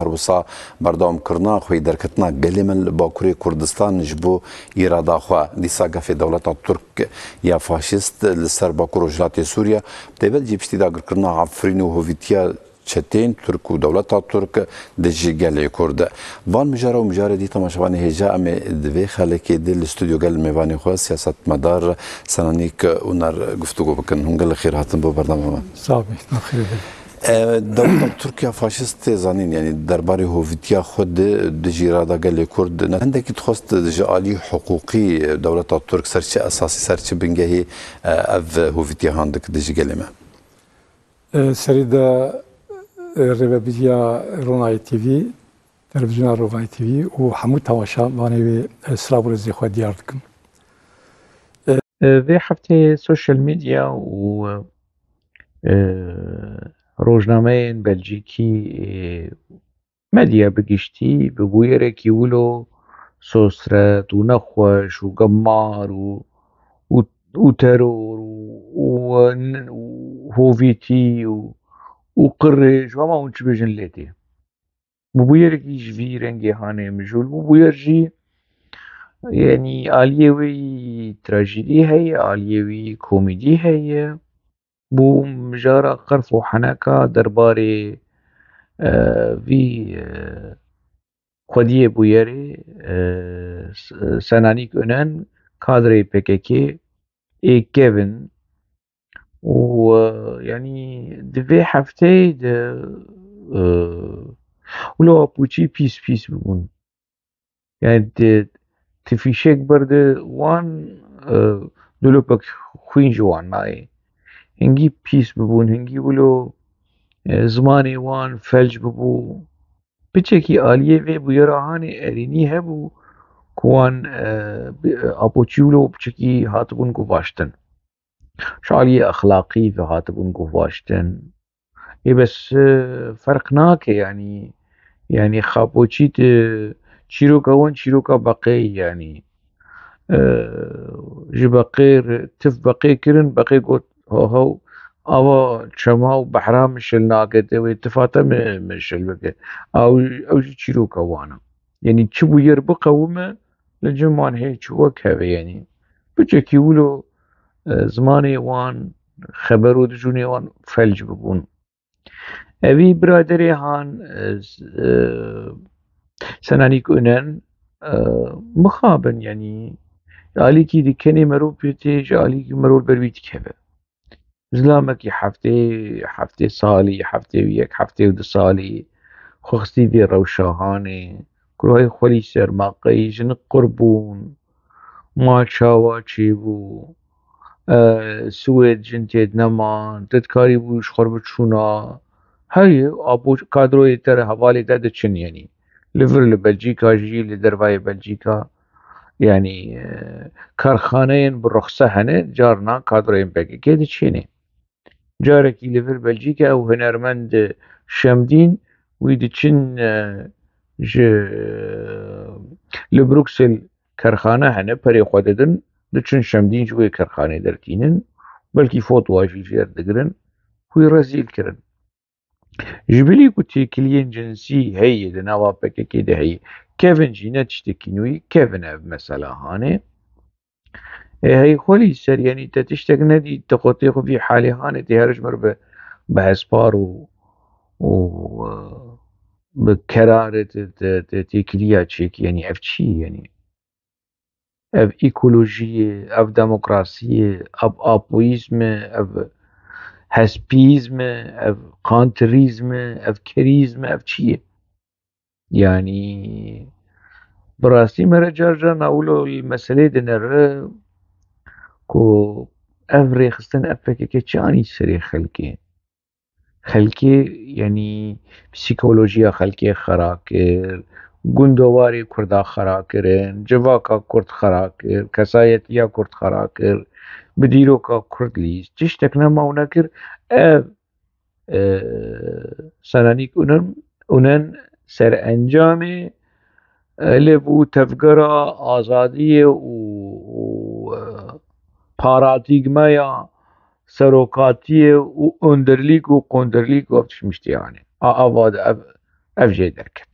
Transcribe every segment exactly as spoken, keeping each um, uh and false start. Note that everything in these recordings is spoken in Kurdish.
Her wisa berdewamkirina xweyî derketina gelê me li Bakurê Kurdistan ji bo îrada xwe. Dîsa gefê dewleta Tirk ya faşîst li ser Bakur Rojhilatê Sûriye, taybet jî piştî dagirkirina Efrîn û hovîtiya çeteyên Tirk û dewleta Tirk dijî gelê Kurd. Van mijara û mijarê dî temaşevanê hêja em ê di vê xelekê de li stûdyo gel mêvanê xwe siyasetmedar Senanîk Uner guftûgo bikin. Hûn gelek xêr hatin bo berdema me. Sağ olun, xêr. E, dewleta Tirk ya faşîst tê zanîn, yanî derbarê hovîtiya xwe de dijî îrada gelê Kurd ne. Hindekî dixwest ji alî hiqûqî dewleta Tirk ser çi esasî, ser çi bingehî, e, ev hovîtiya handik dijî gelê me? E, serî de, e, rêvebiriya Ronayê T V, televîzyona Ronayê T V û hemû temaşevanê wê, e, silav û rêzê xwe diyar dikim. E, vê heftê sosyal medya û, e, rojnameyên Belcîkî, e, medya bi giştî bi bûyerekî wilo sosret û nexweş û gemar û, û, û teror û, û, û hovîtî û, û qirêj û hema hûn çi bêjin lê tê. Bi bûyerekî ji vî rengê hanê mijûl bû. Bûyer jî, yanî aliyê wî trajîdî heye, aliyê wî komîdî heye. Bû mijara qerf û heneka derbarê, e, vî, e, xwediyê bûyerê, e, S-, Senanîk Önen, kadrê P K K ê kevin û, e, yanî di vê hefteyê de, e, wilo apûçî pîs pîs bibûn. Yani ti, ti fîşek berde wan, e, dolopek xwîn ji wan nayê. Hingî pîs bibûn, hingî wilo, e, zimanê wan felc bibû. Piçekî aliyê vê bûyera hanê erênî hebû ku wan, e, bi, apoçî wilo piçekî hatibûn guvaştin. Ji aliyê exlaqî ve hatibûn guhvaştin. Ê bes, e, ferq nake, yanî, yanî xapoçî di çîroka wan çîroka beqê, yanî, e, ji beqê re, tif beqê kirin, beqê got, "Ho, ho, ava çema û behra min şil nake, te wê tifa te min, min şil bike." Ew, ew jî çîroka wan e. Yanî çi bûyer biqewime, li cem wan hê çi wek heve, yanî. Piçekî wilo, e, zimanê wan, xeber û dijûnê wan felc bibûn. Evî biraderê han, e, s-, e, Senanîk Önen, e, mixabin, yanî, alîkî dikenê merov pê tê, ji alîkî merov ber wî dikeve. Zilamekî heftê, heftê salî, heftê û yek, heftê û du salî, xwe xistî vê rewşa hanê, kurayê xwelî ser ma qey jinik qur bûn, ma çawa çêbû, e, Swêd jin têd neman, te dikarîbû ji xwe re biçûna. Heyî, apo kadroyê te re hevalê te diçin, yanî. Li vir li Belcîka jî, li dervayê Belcîka, yanî, e, karxaneyên bi ruxse hene, carna kadroyên P K K diçênê. Carekî li vir Belcîka ew hunermend Şemdîn wî diçin, e, ji, li Bruksel kerxane hene, perê xwe didin, diçin Şemdîn ji wê kerxanê dertînin, belkî fotowa jî jêr digirin, wî rezîl kirin. Ji bilî ku têkiliyên cinsî heye di nava P K K de heye, kevin jî ne tiştekî nû ye, kevin ev mesela hanê. Ê, hey xwelî ser, yanî te tiştek nedî, te xwe tê xwe vî halê hanê, tê her ji mir bi, bi hespar û, û, e, bi kerarê te, te, te têkiliya çêkî, yanî ev çi ye, yanî? Ev ekolojî ye, ev demokrasî ye, ev apoyîzm e, ev hespîzm e, ev kantirîzm e, ev kerîzm e, ev çi ye? Yanî, bi rastî me re car car na wilo li meselê dinere ku ev rêxistin, ev P K K çi anî serê xelkê? Xelkê, yanî, psîkolojiya xelkê xera kir, gundowarê Kurda xera kirin, civaka Kurd xera kir, kesayetiya Kurd xera kir, bi dîroka Kurd lîst, tiştek nema û nekir. Ev e, Senanîk Unen, Unen serencamê, e, lê bû tevgera azadiyê û, û, e, paradîgmeya serokatiyê û önderlîk û konderlîk û ev tişt miştiyane. A, ava de ev, Ev jê derket.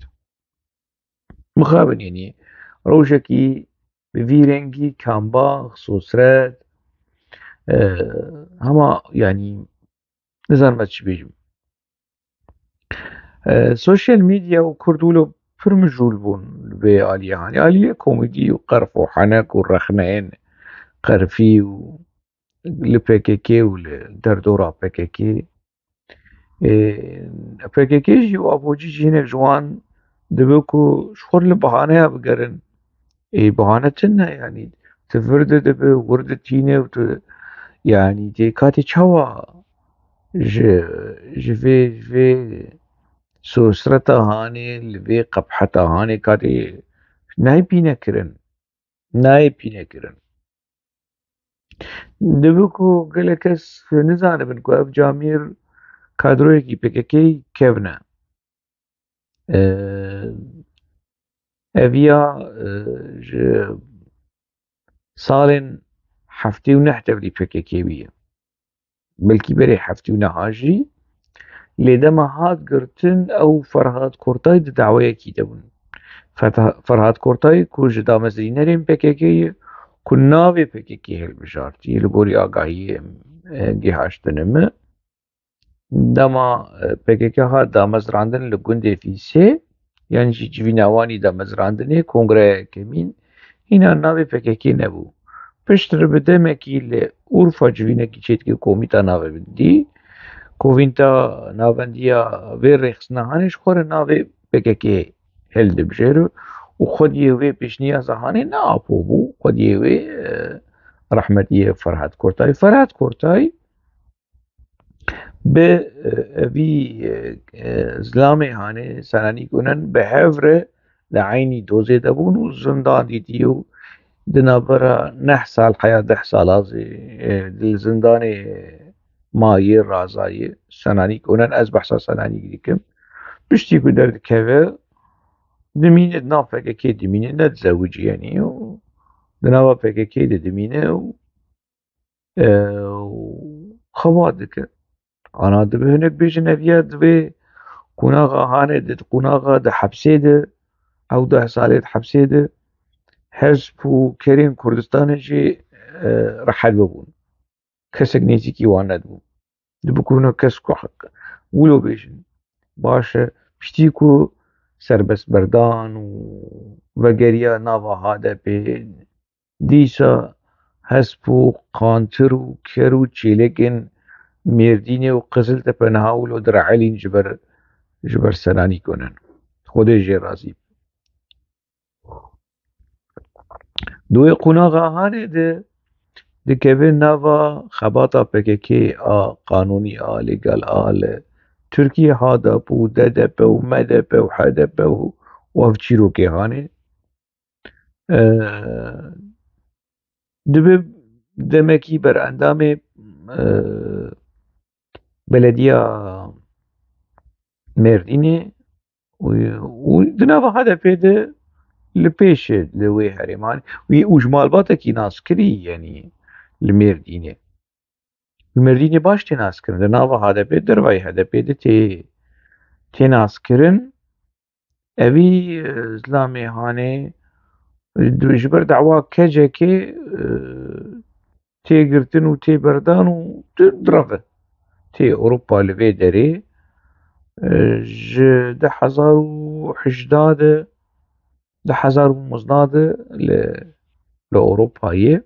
Mixabin, yanî rojekî bi vî rengî, kambax, sosret, e, hema, yanî, nizanim ez çi bêjim. E, sosyal medya û Kurd wilo pir mijûl bûn li vê aliyê hanê. Aliyê komedî û qerf û henek û rexneyên qerfî û li P K K û li derdora P K K. E, P K K jî û Apocî jî hinek ji wan dibe ku ji xwe li bahaneya bigerin. Ê, bahane tune, yanî tu vir de dibe, wir de tîne û tu, yanî tê katê çawa ji, ji vê, ji vê sosreta hanê, li vê qebheta hanê katê nayê pîne kirin. Nayê pîne kirin. Dibe ku gelek kes nizanibin ku ev camêr kadroyekî P K K kevn e. E, eviya, e, ji salên heftê û neh tevlî P K K bûye. Belkî berê heftê û neha jî. Lê dema hat girtin, ew Ferhat Kortay di daweyekî de bûn. Ferha-, Ferhat Kortay ku ji damezrînerên P K K ye, ku navê P K K hilbijartiye, li gorî agahiyê, e, gihaştine me. Dema, e, P K K hat damezrandin li gundê Fîsê, yan jî civîna wan î damezrandinê, kongreya yekemîn, hîna navê P K K nebû. Piştre bi demekî li Urfa civînekî çêdike, komîta navendî. Komîta navendiya vê rêxistina hanê ji xwe re navê P K K hildibijêre û xwediyê wê pêşniyaza hanê ne Apo bû, xwediyê wê, e, rehmetiyê Ferhat Kortay. Ferhat Kortay bi, e, evî, e, e, zilamê hanê Senanî Gunen bi hev re li eynî dozê de bûn û zindan dîtî û di navbera neh sal heya deh sala zî, e, di li zindanê mayê razayê Senanî Gunen, ez behsa Senanî dikim. Piştî ku derdikeve, dimîne di nav P K K dimîne, ne dizewicî yanî û di nava P K K de dimîne û e, û xebat dike. Ana dibe hinek bêjin ev ya di vê qonaxa hanê de, di qonaxa de hepsê de, ew deh salê di hepsê de, hesp û kerên Kurdistanê jî, e, rehet bibûn. Kesek nêzîkî wan nedibû. Dibe ku hinek kes ku wilo bêjin. Baş e, piştî ku serbestberdan û vegeriya nava H D P, dîsa hesp û qantir û ker û çêlekên Mêrdînê û Qiziltepe niha wilo direhelîn ji ber, ji ber Senanî Gunen. Xwedê jê razî be. Di wê qonaxa hanê de dikeve nava xebata P K K a qanûnî, a legal, a li Tirkiyê, H D P û D D P û M D P û H D P û, û ev çîrokê hanê. E, dibe demekî berendamê, e, belediya Mêrdînê û, û di nava H D P de li pêş e, li wê herêman wî û ji malbatekî naskirî, yanî li Mêrdînê. Li Mêrdînê baş tê naskirin. Di nava H D P, dervayî H D P de tê, tê naskirin. Evî, e, zilamê hanê, e, ji ber dawa kecekê, e, tê girtin û tê berdan û di-, direve. Tê Ewropa li vê derê, e, ji du hezar û hejda de, du hezar û nozdeh de li, li Ewropa ye.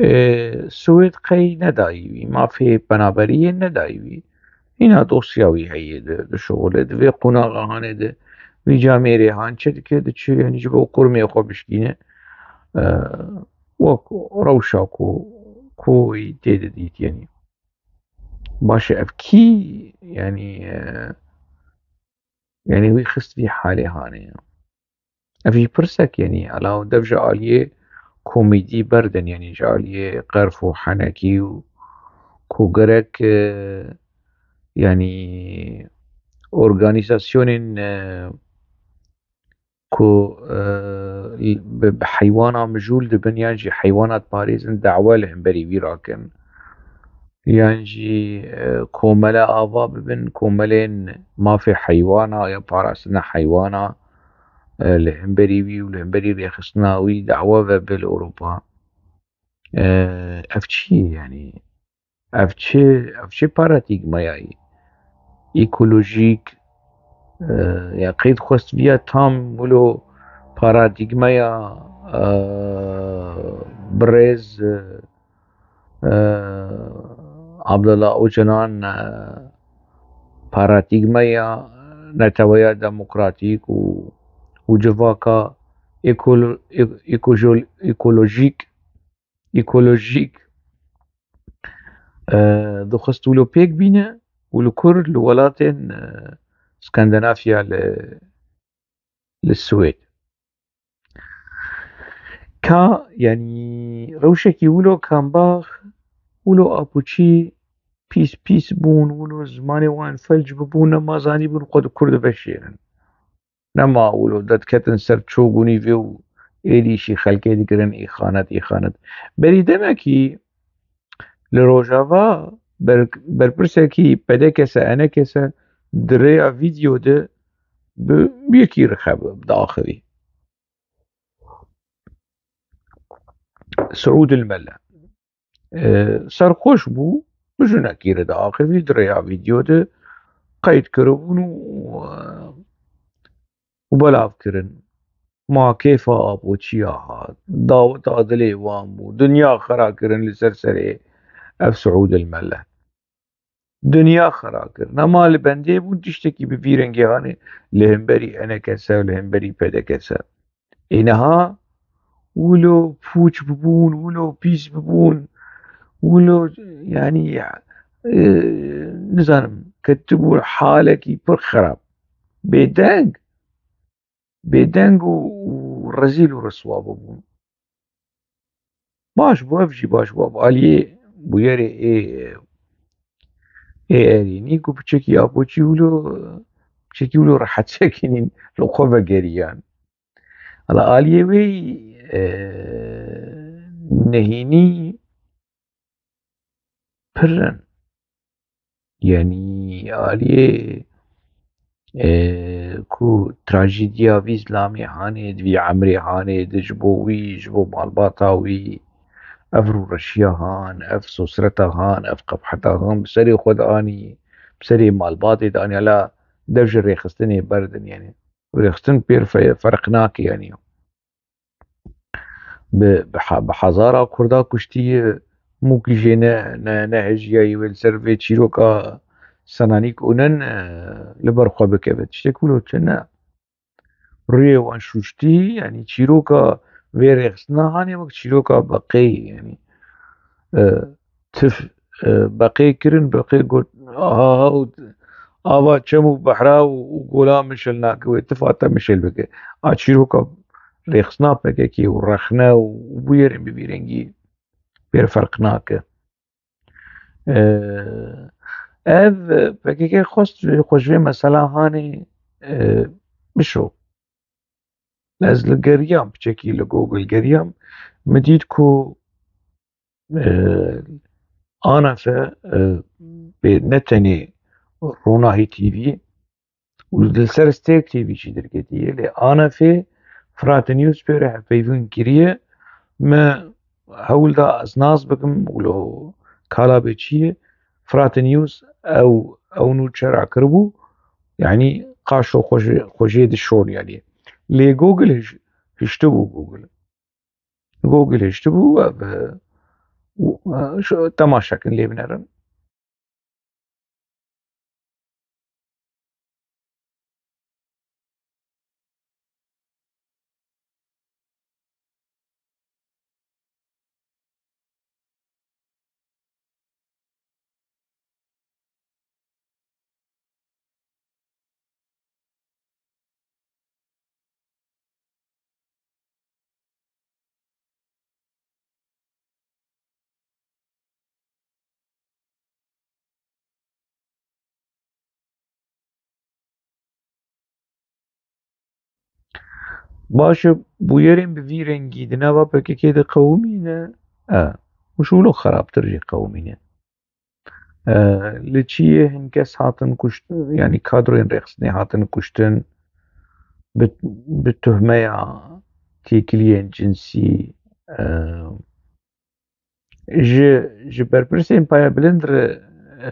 E, Swêd qey nedayî wî, mafê penaberiyê nedayî wî. Hîna dosya wî heye di, di şixule. Di vê qonaxa hanê de wî camêrê han çi dike, diçe, yanî ji bo kurmê xwe bişkîne. E, wek rewşa ku, ku wî tê de dît, yanî. Baş e, ev kî, yanî, e, yanî wî xist vî halê hanê. Ev jî pirsek, yanî, ela dev ji aliyê komîdî berdin, yanî ji aliyê qerf û henekî û ku gerek, e, yanî organîzasyonên, e, ku, e, bi, bi heywana mijûl dibin yan jî heywana diparêzin, dawa li hemberî wî rakin. Yan jî, e, komele ava bibin, komelên mafê heywana ya parastina heywana, e, li hemberî wî û li hemberî rêxistina wî dawa vebe li Ewropa. E, ev çi ye, yanî? Ev çi, ev çi paradîgmayayî? Ekolojîk, e, ya qeyd xwest viya tam wilo paradîgmaya, e, birêz, e, e, Abdullah Ocalan, e, paradîgmaya neteweya demokratîk û, û civaka ekolo-, ek-, ekojol-, ekolojîk, ekolojîk, e, dixwest wilo pêk bîne û li kur li welatên, e, Skandinavya li, li Swêd. Ka, yanî rewşekî wilo kambax, wilo apoçî pîs pîs bûn, wilo zimanê wan felc bibûn, nema zanîbûn xwe di kur de veşêrin. Nema wilo derdiketin ser çok û nîvê û êdî jî xelkê dikirin îxanet, îxanet. Berî demekî li Rojava ber-, berpirsekî P D K S, E N K S di rêya vîdeo de bi yekî rixe bi-, diaxivî. Siûd el-Mele. E, serxweş bû, bi jinekî re diaxivî, di rêya vîdeo de qeyd kiribûn û, e, û belav kirin. Ma kêfa apoçiya hat, daweta dilê wan bû, dinya xera kirin li ser serê ev Siûd el-Mele. Dinya xera kir. Nema li bendê bûn tiştekî bi vî rengê hanê li hemberî E N K S û li hemberî P D K S. Ê niha wilo pûç bibûn, wilo pîs bibûn, wilo, yanî, e, nizanim, ketibû halekî pir xerab. Bêdeng, bêdeng û, û rezîl û riswa bibûn. Baş bû, ev jî baş bû. Ev aliyê bûyerê ê, ê erênî ku piçekî apoçî wilo, piçekî wilo rehet sekinîn, li xwe vegeriyan. Hala aliyê wê, e, nehînî pir in. Yanî aliyê, e, ku trajediya vî zilamê hanê, di vî emrê hanê, di ji bo wî, ji bo malbata wî, ev rûreşiya han, ev sosreta han, ev qebheta han bi serê xwe de anî, bi serê malbatê de anî, hala dev ji rêxistinê berdin, yanî rêxistin pêr fe-, ferq nake, yanî. Bi, bi ha-, bi hezara Kurda kuştiye, mûkî jê ne, ne, nehejiyayî wê li ser vê çîroka Senanîk û nin, e, li ber xwe bikeve. Tiştek wilo çi ne. Rûyê wan şûştî, yanî çîroka vê rêxistina hanê wek çîroka beqê, yanî, e, tif, e, beqê kirin, beqê got, ha, ha, û ava çem û behra û, û gola mişil nake, wê tifa te mişil bike. A çîroka rêxistina P K K û rexne û, û bûyerên bi vî rengî pêr ferq nake. E, ev P K K xwest xwe ji vê mesela hanê, e, bişo. Ez li geriyam, piçekî li Google geriyam, min dît ku, e, A N F, e, bê ne tenê Ronahî T V û li ser Stêrk T V jî derketiye. Lê A N F Frat News pê re hevpeyvîn kiriye. Me hewl da ez nas bikim wilo kala bê çi ye. Frat News ew, ew nûçe rakiribû. Yanî qaşo xwe jê, xwe jê dişon yanî. Lê Google hiş-, hiştibû Google. Google hiştibû, ev, e, û, e, şu temaşe kin lê binerin. Baş e, bûyerên bi vî rengî di nava P K K de qewimîne, e, û ji wilo xerabtir jî qewimîne. E, li Çiyê hin kes hatin kuştin, yanî kadroyên rêxistinê hatin kuştin bi, bi tuhmeya têkiliyên cinsî, e, ji, ji berpirsên payebilind re, e,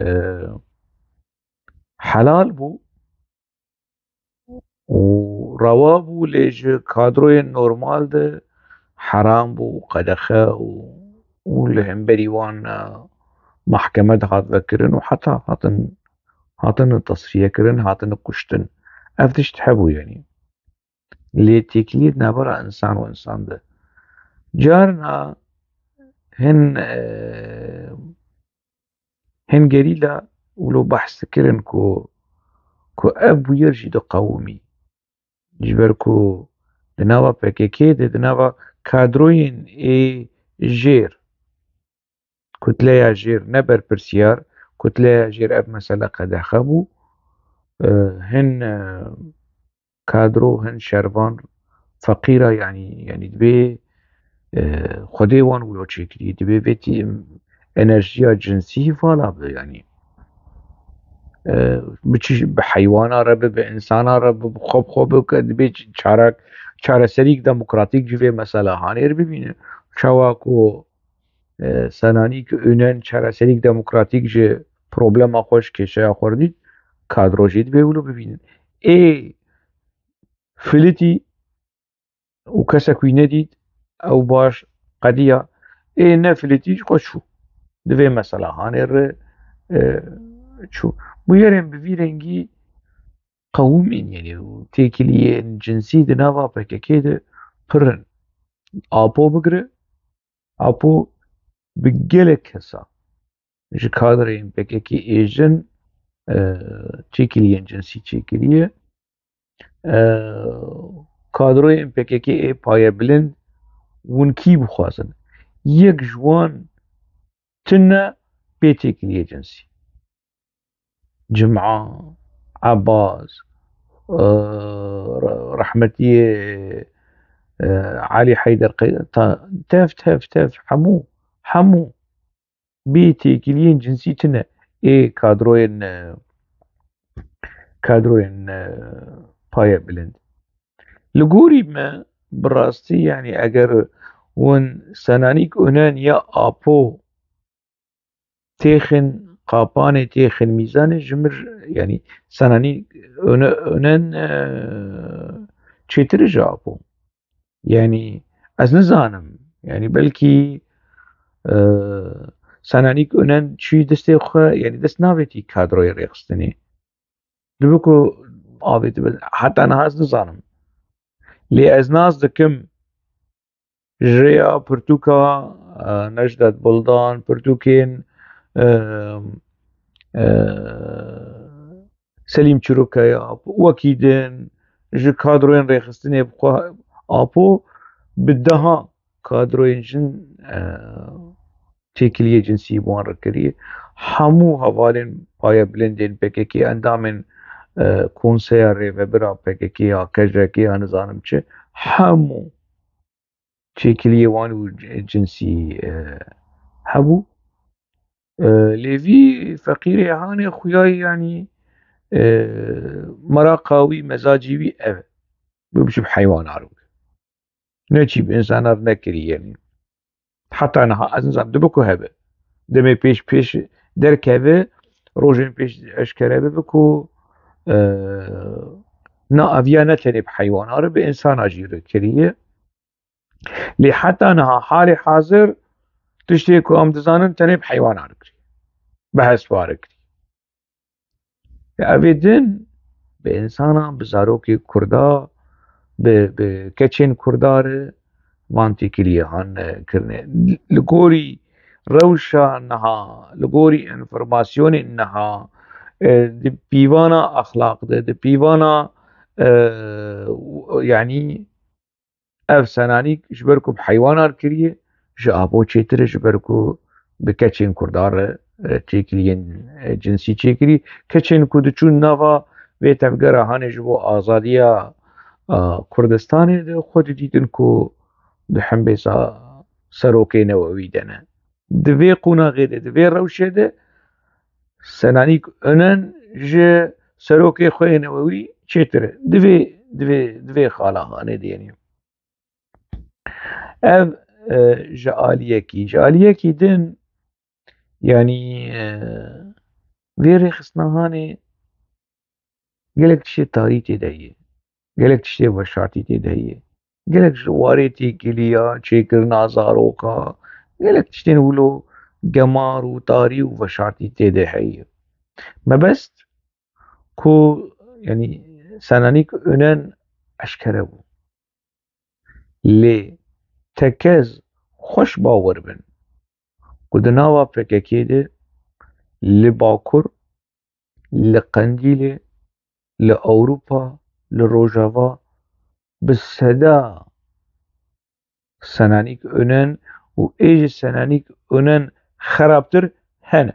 helal bû û rewa bû, lê ji kadroyên normal de heram bû, qedexe û, û li hemberî wan, e, mahkeme dihat vekirin û heta hatin, hatin tesfiye kirin, hatin kuştin. Ev tişt hebû, yanî. Lê têkiliyê di navbera insan û insan de. Carna hin, e, hin gerîla wilo behs dikirin ku, ku ev bûyer jî diqewimî. Ji ber ku di nava P K K de, di nava kadroyên ê jêr, kutleya jêr, ne berpirsiyar, kutleya jêr ev mesele qedexe bû. E, hin, e, kadro, hin şervan feqîra, yanî, yanî dibê, e, Xwedê wan wilo çêkirî, dibê vê tî enerjiya cinsî vala be, yanî. E, bi çi, bi heywana re be, bi insana re be, bi xwe bi xwe be, ke dibê çarek, çareserîk demokratîk ji vê mesela hanê re bibîne. Çawa ku, e, Senanîk Önen çareserîk demokratîk ji problema xwe, ji kêşeya xwe re dît, kadro jî dibê wilo bibînin. Ê filitî û kesek wî nedît, ew baş qediya. Ê nefilitî ji xwe çû. Di vê mesela hanê re, e, çû. Bûyerên bi vî rengî qewimîn, yanî têkiliyên cinsî di nava P K K de pir in. Apo bigire, Apo bi gelek kesa ji kadreyên P K K ê jin, e, têkiliyên cinsî çêkiriye. E, kadroyên P K K ê payebilind hûn kî bixwazin? Yek ji wan tune bê têkiliyê cinsî. Cima, Ebaz, e, re-, rehmetiyê, e, Elî Heyder Qey-, ta-, tev, tev, tev, hemû, hemû bê têkiliyên cinsî tune ê kadroyên, e, kadroyên, e, paye bilind. Li gorî me bi rastî, yanî eger hûn Senanîk Önen ya Apo têxin qapanê, têxin mîzanê, ji mir, yanî Senanîk Öne-, Önen, e, çêtir e ji Apo. Yanî ez nizanim. Yanî belkî, e, Senanîk Önen çûyî destê xwe, yanî dest navêtî kadroyê rêxistinê. Dibe ku avêtibe. Heta niha ez nizanim. Lê ez nas dikim ji rêya pirtûka, e, Necdet Buldan, pirtûkên, e, e, Selîm Çîrokaya, wekî din, ji kadroyên rêxistinê bi xwe Apo bi deha kadroyên jin, e, têkiliyê cinsî bi wan re kiriye. Hemû hevalên payebilindên P K K, endamên, e, konseya rêvebir a P K K ya, K J K ya, nizanim çi, hemû têkiliyê wan û cinsî, e, hebû. E, lê vî feqîrê hanê xuyayî, yanî, e, meraqa wî, mezacî wî ev e. Wî biçû bi heywana re bike. Neçî bi insana re nekirî, yanî. Heta niha ez nizanim, dibe ku hebe. Demê pêş pêş derkeve, rojên pêş eşkere bibe ku, e, na eviya ne tenê bi heywana re, bi insana jî re kiriye. Lê heta niha halê hazir tiştê ku em dizanin tenê bi heywana re kirî. Bi hespa re kirî. Evê din bi insana, bi zarokê Kurda, bi, bi keçên Kurda re van têkiliyê han, e, kirine. Li gorî rewşa niha, li gorî enfîrmasyonên niha, e, di pîvana exlaq de, di pîvana, e, yanî ev Senanîk ji ber ku bi heywanan kiriye, ji Apo çêtir e, ji ber ku bi keçên Kurdan re, e, têkiliyên, e, cinsî çêkirî. Keçên ku diçûn nava vê tevgera hanê ji bo azadiya, e, Kurdistanê de xwe didîtin ku di hembêza serokê newewî de ne. Di vê qonaxê de, di vê rewşê de Senanîk Önen ji serokê xwe yê newewî çêtir e. Divê, divê, divê xala hanê diyenî. Ev e, ji aliyekî. Ji aliyekî din, yanî e, vê rêxistina hanê gelek tiştê tarî tê de ye. Gelek tiştê veşartî tê de ye. Gelek ji warê têkiliya, çêkirina zaroka, gelek tiştên wilo gemar û tarî û veşartî tê de heye. Mebest ku, yanî, Senanîk Önen eşkere bû. Lê tekez xweş bawer bin ku di nava P K K de li Bakur, li Qendîlê, li Ewropa, li Rojava bi seda Senanîk Önen û ê ji Senanîk Önen xerabtir hene.